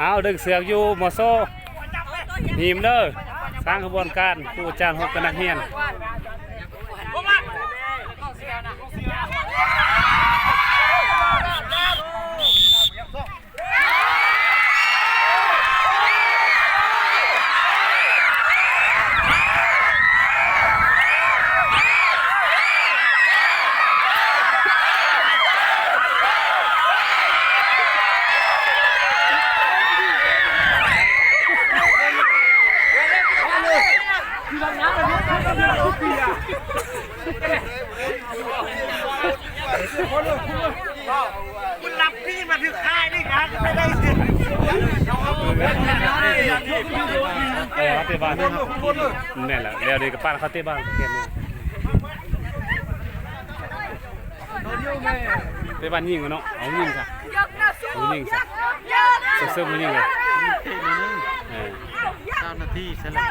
ເອົາ ດຶງເຊືອກຢູ່ ມຊ ຮີມເດີ ສ້າງຂະບວນການ ຄູອາຈານຮົບກັບນັກຮຽນ. ເອີ ເຕະບານ ແມ່ນແລ້ວ ດຽວນີ້ກໍປານເຂົາເຕະບານ ເຕະບານຍິງເນາະ ເອົາຍິງຊະ ເອົາຍິງຊະ ເສີບໆ ຍິງເລີຍ ເອີ ເຈົ້າໜ້າທີ່ ໃສ່ລະ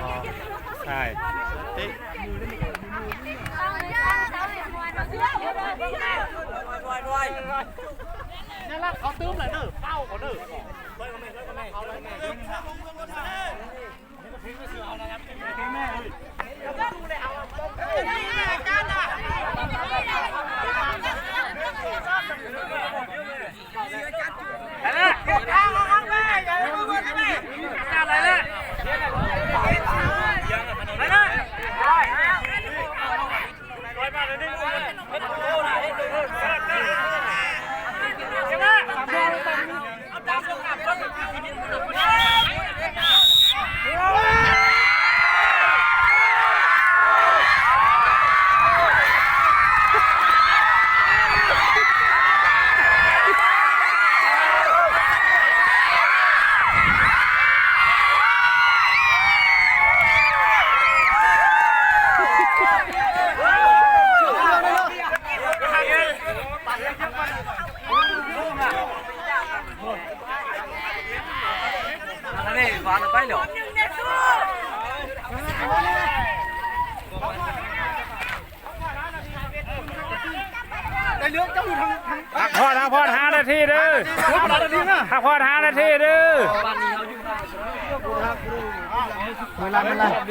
ໃຊ່ ເຕະ. ເຂົາຕື່ມແລ້ວເດີ ເຂົ້າເຂົາເດີ. ພັກຜ່ອນ ພັກຜ່ອນຫ້ານາທີເດີ ພັກຜ່ອນຫ້ານາທີເດີ. ເວລາ ເວລາ ເ